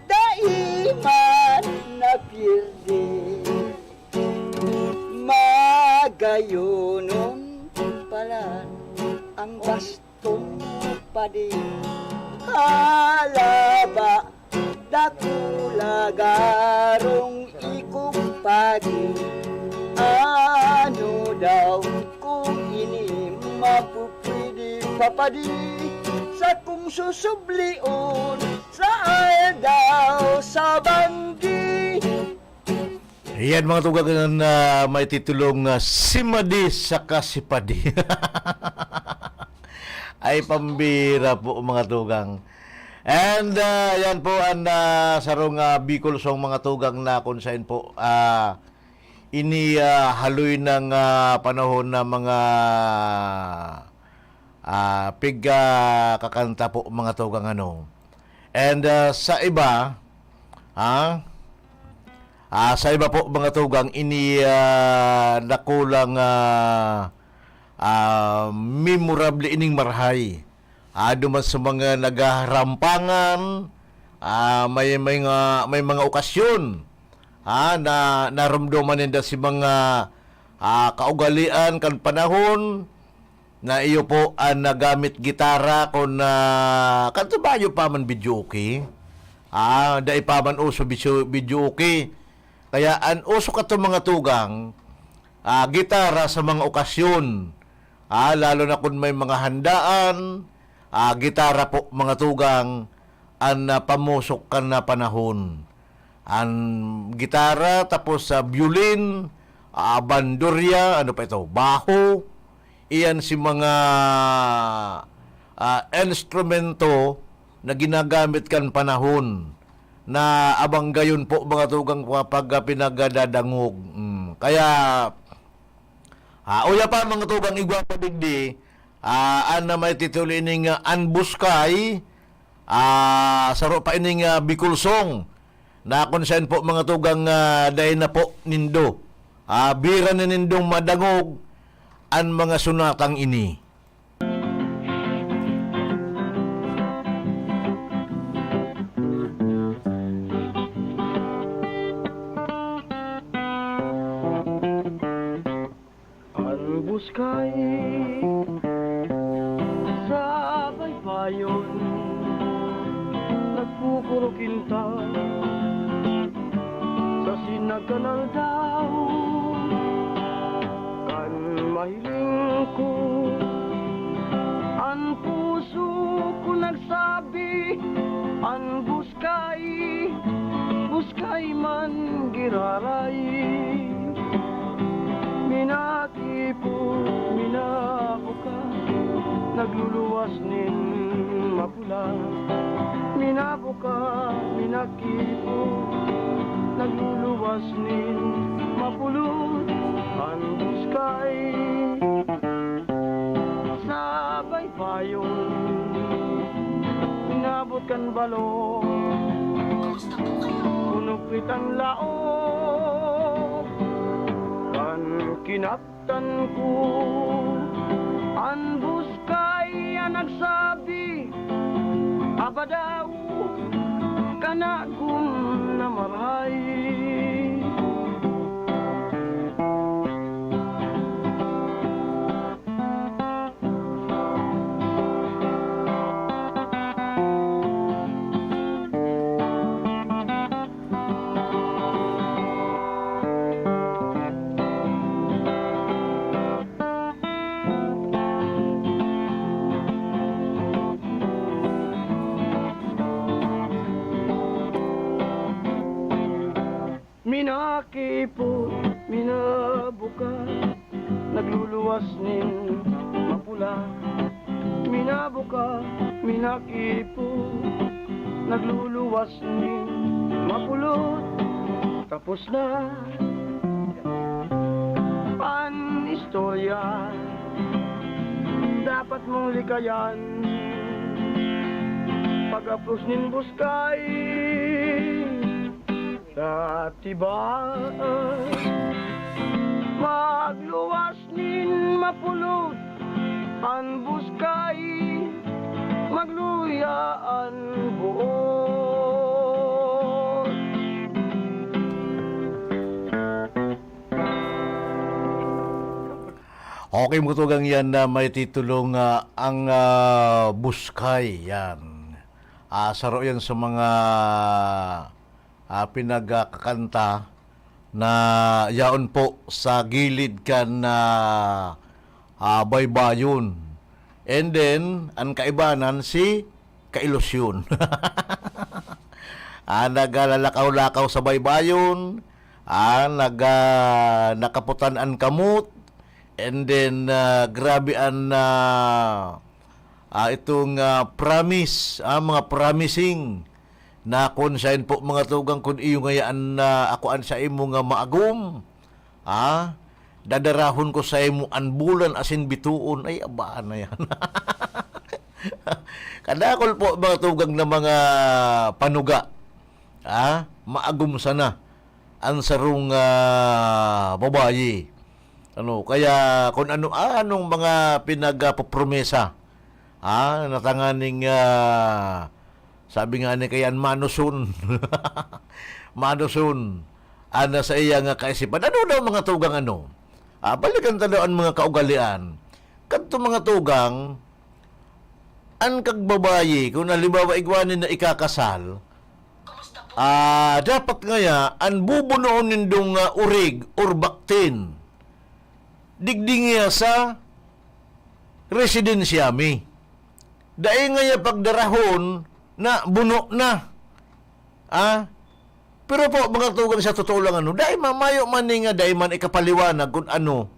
dai man napirdi. Magayonon palan ang baston padi. Hala ba, dakula garong ikog padi. Ano daw kung ini mapupwede pa padi? Sa kung susublion sa aldaw sa banggi. Yan, mga tugang, na may titulong, ah, Si Madi saka si Padi. Ay, pambira po, mga tugang. And, ah, yan po ang, ah, sarong, ah, Bicol song, mga tugang, na kung saan po, ah, ini, ah, haloy ng, ah, panahon na mga, ah, pig, ah, kakanta po, mga tugang, ano. And, ah, sa iba, ha? Ah, sa iba po, mga tugang, ini, ah, dakulang, ah, ah, memorable ining marahay. Ah, duman sa mga naghaharampangan, ah, may, may nga, may mga okasyon, ah, na naromdoman ninda si mga, ah, kaugalian kan panahon, na iyo po an nagamit gitara kun, ah, kadto bayo pa man videoke. Ah, dai pa man uso bisyo-, videoke. Kaya an uso kato mga tugang, ah, gitara sa mga okasyon. Ah, lalo na kun may mga handaan, ah, gitara po mga tugang an, ah, pamusok kan na panahon. An gitara, tapos sa violin, ah, bandurya, ano pa ito, baho. Iyan si mga, ah, instrumento na ginagamit kan panahon na abang gayon po, mga tugang, kapag, ah, pinagadadangog. Mm. Kaya, ah, uya pa, mga tugang, igwa pa digdi, ah, an na may titulo ining, ah, An Buskay, ah, saro pa ining, ah, Bicol song. Na kung saan po, mga tugang, ah, dai na po nindo, ah, bira na nindong madangog an mga sunatang ini. An buskay sa baybayon, nagkukurukinta sa sinag kan aldaw. Kan mahiling ko, an puso ko nagsabi, an buskay, buskay man giraray. Minakipot, minabuka, nagluluwas nin mapula. Minabuka, minakipot, nagluluwas nin mapulot. An buskay sa baybayon, inabot kan balon. Punupit an laog kan kinaptan ko. An buskay an nagsabi, "Aba daw, kanagom na marahay." Minakipot, minabuka, nagluluwas nin mapula. Minabuka, minakipot, nagluluwas nin mapulot. Tapos na an istorya. Mong likayan pagapos nin buskay, tatiba magluwas nin mapulot an buskay, magluya an buot. Okay, mga tugang, yan na may titulong ah, Ang ah, Buskay. Yan. Ah, saro yan sa mga ah, pinagkakanta na yaon po sa gilid kan ah, ah, baybayon. And then, ang kaibanan si Kailusyon. Ah, naglalakaw-lakaw sa baybayon, ah, nag, ah, nakaputan an kamot, and then ah, grabe an ah, ah, itong ah, promise, ah, mga promising na kun saen po mga tugang kun iyo ngayaan na ako an sa imo nga maagom. Ah, dadarahon ko saimo an bulan asin bituon. Ay, abaan na yan. Kadakol po mga tugang na mga panuga. Ah, maagom sana ang sarong ah, babayi. Ano, kaya kung ano-anong mga pinagpapromesa, ah, natanganing ah, sabi nga ni kayan, manuson. Manuson. Ana sa iya nga kaisipan. Ano daw mga tugang ano? Ah, balikan ta daw ang mga kaugalian. Kadto mga tugang, an kagbabayi, kung halimbawa igwa nin na ikakasal, ah, dapat ngaya, an bubunoon nindong ah, urig or baktin, digdi ngaya sa residensya mi. Dai ngaya pagdarahon na buno na. Ah? Pero po, mga tugang, sa totoo lang, ano, dai ma-, mayo man ni nga, dai man ikapaliwanag kung ano,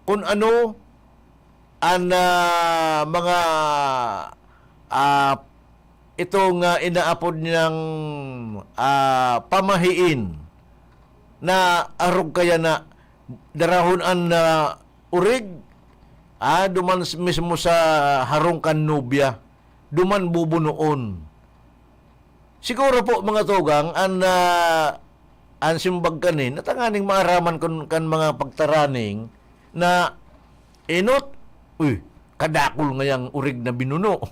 kung ano an ah, mga ah, itong ah, inaapod niyang ah, pamahiin na arog kaya na darahon an ah, urig ah, duman s- mismo sa harong kan nobya, duman bubunoon. Siguro po, mga tugang, an ah, an simbag kani, natanganing maaraman kan, kan mga pagtaraning na enot, uy, kadakol ngayang urig na binuno.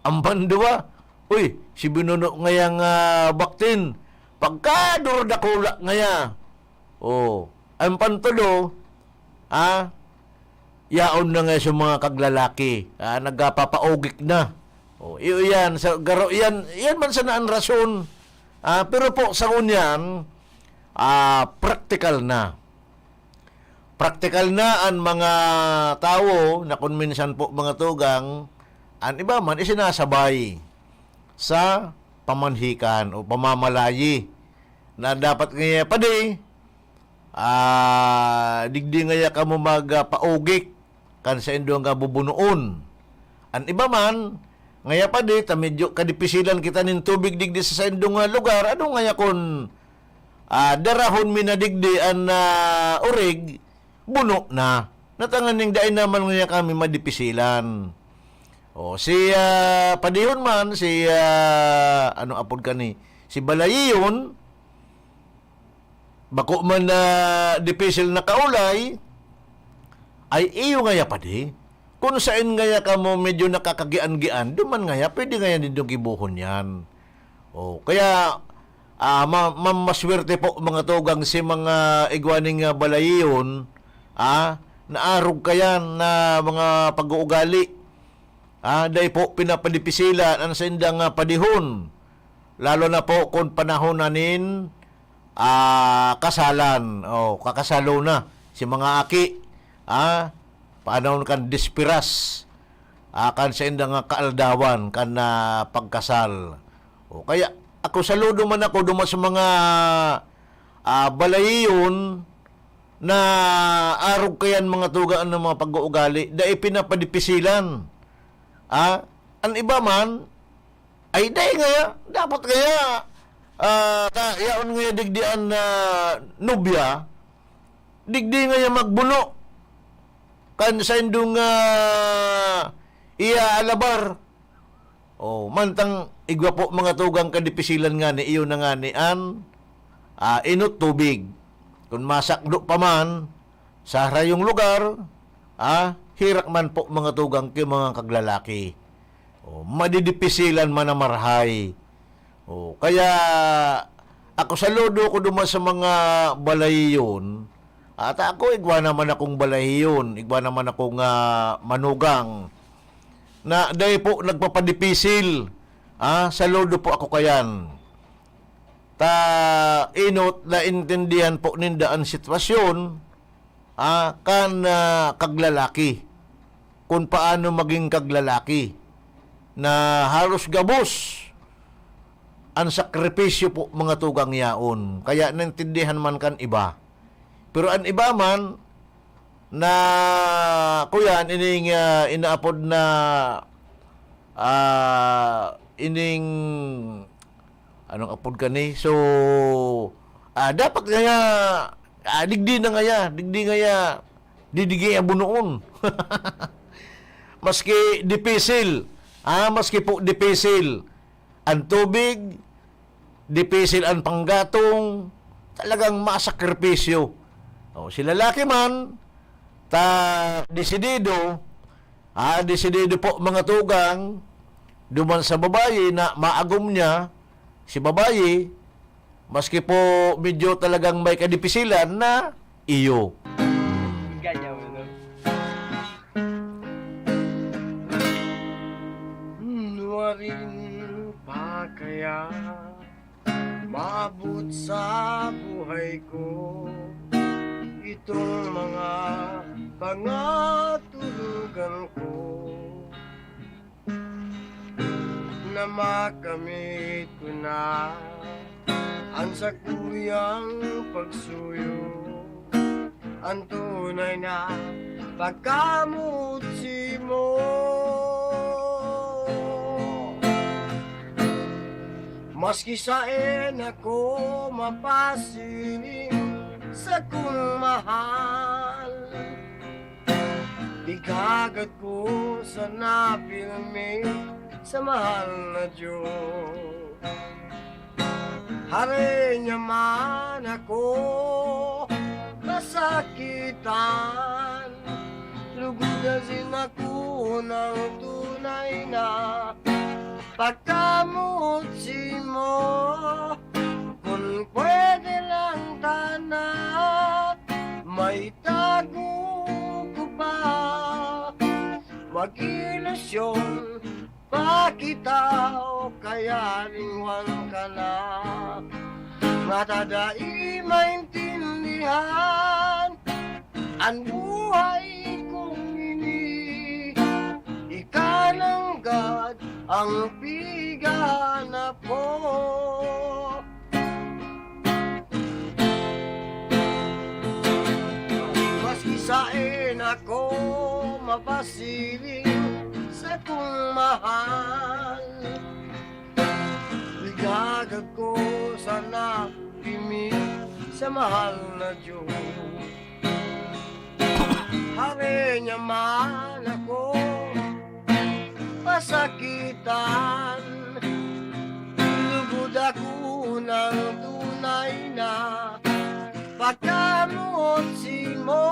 Ang panduwa, uy, si binuno ngayang ah, baktin, pagkadurdakula ngaya. Oh, ang pantulo, ah, yaon na nga sa mga kaglalaki, ah, nagpapaugik na. Oh, iyo yan, sa garo yan, yan man sana ang rason. Ah, pero po sa ngunyan, ah, praktikal na. Praktikal na an mga tawo na kun minsan po mga tugang, an iba man isinasabay sa pamanhikan o pamamalayi na dapat ngaya padi, ah, digdi ngaya kamo magpaugik kan saindong nga bubunoon. An iba man, ngaya padi, ta medyo kadipisilan kita nin tubig digdi sa saindong nga lugar, ano ngaya kun ah, darahon mi na digdi an ah, urig, buno na. Natanganing dai naman ngaya kami madipisilan. O, si ah, padihon man, si ah, ano apod kani, si Balayiyon, bako man na dipisil na kaulay, ay iyo ngaya padi. Kun saen ngaya kamo medyo nakakagian-gian, duman ngaya, pwede ngaya nindo gibohon yan. O, kaya ah, ma- ma- maswerte po mga tugang si mga igwa ning ah, balayiyon, ah, naarog kayan na mga pag-uugali. Ah, dai po pinapadipisilan ang saindang ah, padihon. Lalo na po kung panahon na nin ah, kasalan o kakasalo na si mga aki, ah, panahon kan despiras, ah, kan sainda nga kaaldawan kan ah, pagkasal. O kaya ako saludo man ako duman sa mga ah, balayiyon na arog kayan mga tugaan ng mga pag-uugali, dai pinapadipisilan. Ah, an iba man, ay, dai ngaya, dapat ngaya, ah, ta, yaon ngaya digdi an ah, nobya, digdi ngaya magbuno. kan saindong, ah, iaalabar. Oh, mantang igwa po, mga tugang, kadipisilan ngani, iyo na ngani an, ah, enot, tubig. Kun masakdo pa man sa harayong lugar, ah, herak man po, mga tugang, ki mga kaglalaki. Oh, madidipisilan man na marahay. Oh, kaya ako, saludo ko duman sa mga balahiyon. Ata ako, igwa naman akong balahiyon, igwa naman akong, ah, manugang na dai po nagpapadipisil. Ah, saludo po ako kayan. Ta enot, naintindihan po ninda an sitwasyon, ah, kan, ah, kaglalaki. Kun paano maging kaglalaki na haros gabos an sakripisyo po, mga tugang, yaon. Kaya naintindihan man kan iba. Pero an iba man na, kuyan, ining, ah, inaapod na, ah, ining, anong apod kani? So, ah, dapat ngaya, ah, digdi na ngaya, digdi ngaya, didigi abunoon. Maski dipisil, ah, maski po dipisil an tubig, dipisil an panggatong, talagang masakripisyo. O, si lalaki man, ta desidido, ah, desidido po, mga tugang, duman sa babayi na maagom niya, si babayi, maski po medyo talagang may kadipisilan na iyo. Ganyan, ano? Nuwarin pa kaya maabot sa buhay ko itong mga pangaturugan ko, na makamit ko na ang sakuyang pagsuyo, ang tunay na pagkamoot simo. Maski saen ako mapasiring sa kong mahal, igagad ko sana pirmi sa mahal na Diyos. Hare niya man ako kasakitan, lugod asin ako ng tunay na pagkamoot simo. Kun pwede lang tana, maitago ko pa, mag-ilusyon pa kita o kaya lingwan ka na. Nga ta dai maintindihan an buhay kong ini, ika nanggad ang pighanap ko. Maski saen ako mapasiring sa kong mahal, igagad ko sana pirmi sa mahal na Diyos. Hare niya man ako pasakitan, lugod ako ng tunay na pagkamoot simo.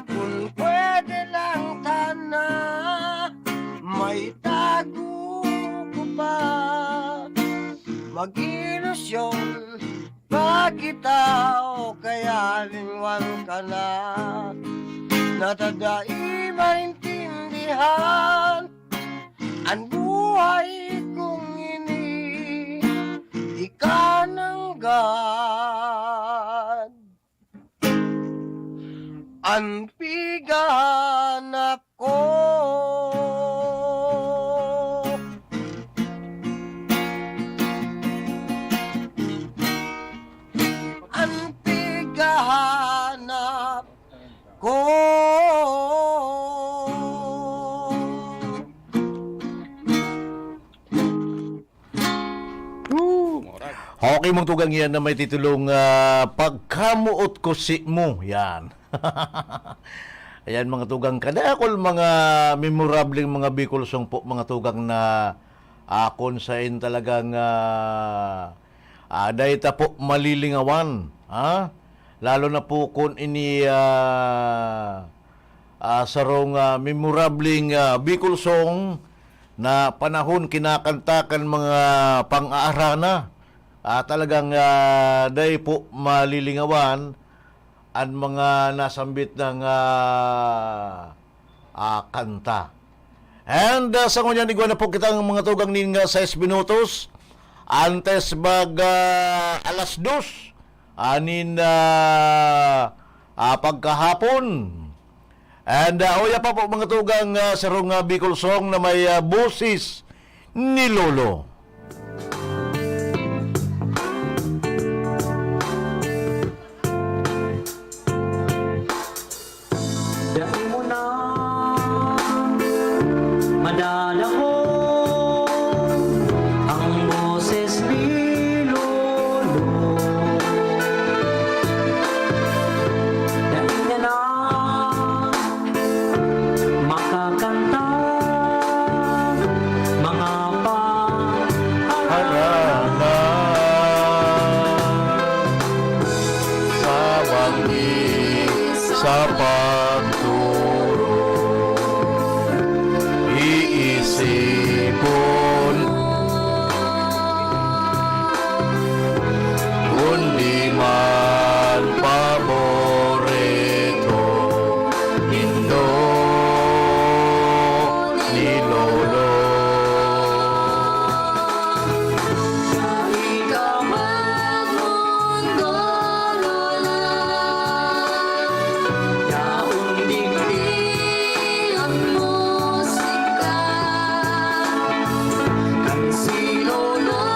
Kun pwede lang tana, maitago ko pa, mag-ilusyon pa kita o kaya lingwan ka na. Na ta dai maintindihan an buhay kong ini, ika nanggad an pighanap ko. An pighanap ko. Woo! Okay, mong tugang yan na may titulong, ah, Pagkamoot Ko Simo. Yan. Ayan, mga tugang, kadakul mga memorableng mga Bicol song po, mga tugang, na, ah, kun sain talagang, ah, ah, dai ta po malilingawan, ha? Lalo na po kun ini, ah, ah, sarong, ah, memorableng, ah, Bicol song na panahon kinakanta kan mga pang-aarana. Ah, talagang, ah, dai po malilingawan an mga nasambit na nga, ah, kanta. And, ah, sa ngunyan, igwa na po kitang mga tugang nin nga sais minutos antes mag, ah, alas dos, anin, ah, ah, pagkahapon. And, ah, uya pa po, mga tugang, ah, sarong, ah, Bicol song na may, ah, boses ni Lolo. Dai mo na madadangog ang boses ni Lolo. Dai niya na makakanta mga pa Harana sa banggi sa pagturo. Iisipon kundi man paborito nindo ni Lolo. Dai ka magmundo, Lola. Yaon digdi an musika. Kan si Lolo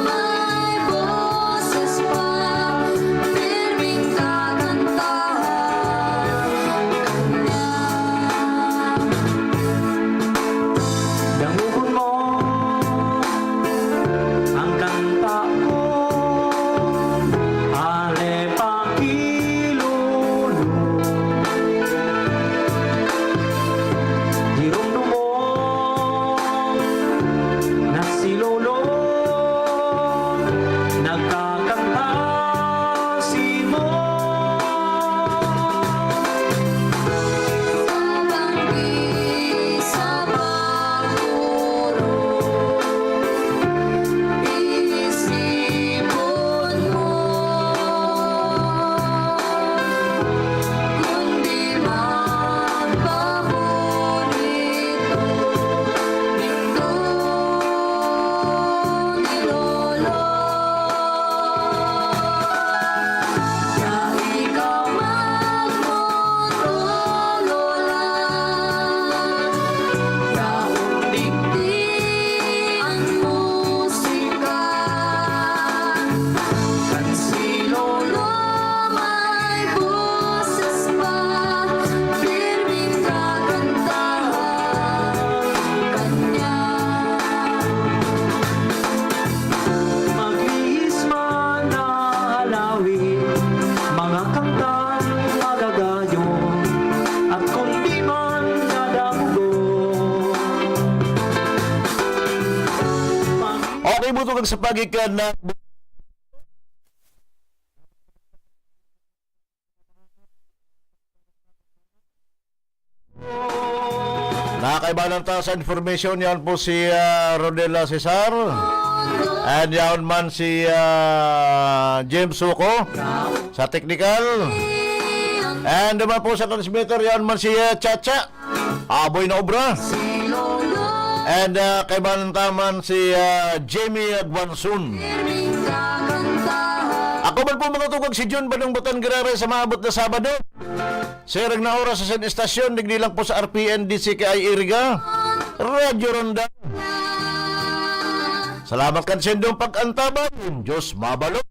may boses pa, pirming kakantahan niya. Dangogon mo ang kanta ko, ale pa ki Lolo. Giromdom mo na si Lolo nagkakanta simo. Sa banggi, sa pagturo, iisipon mo, kundi magpaborito nindo ni Lolo. Dai ka magmotolola, yaon digdi an musika. Kan si Lolo may boses pa, pirming kakantahan kanya. Maglihis man na halawit, mga kantang magagayon, at kun di man nadangog. Okay, buto kag sa pagikan na Nakaibanan ta sa information, yan po si, ah, Rodela Cesar. And yaon man si, ah, James Suko sa technical. And naman po sa transmitter, yaon man si, ah, Chacha. Aboy na obra. And, ah, kaibanan ta man si, ah, Jamie Guanzon. Ako man po, mga tugag, si Jun Badong Butan Giraray sa maabot na Sabado. Sirag na oras sa istasyon, digdi lang po sa R P N D C K I Iriga, Radyo Ronda. Salamat kan sendong pag-antabay. Diyos mabalot.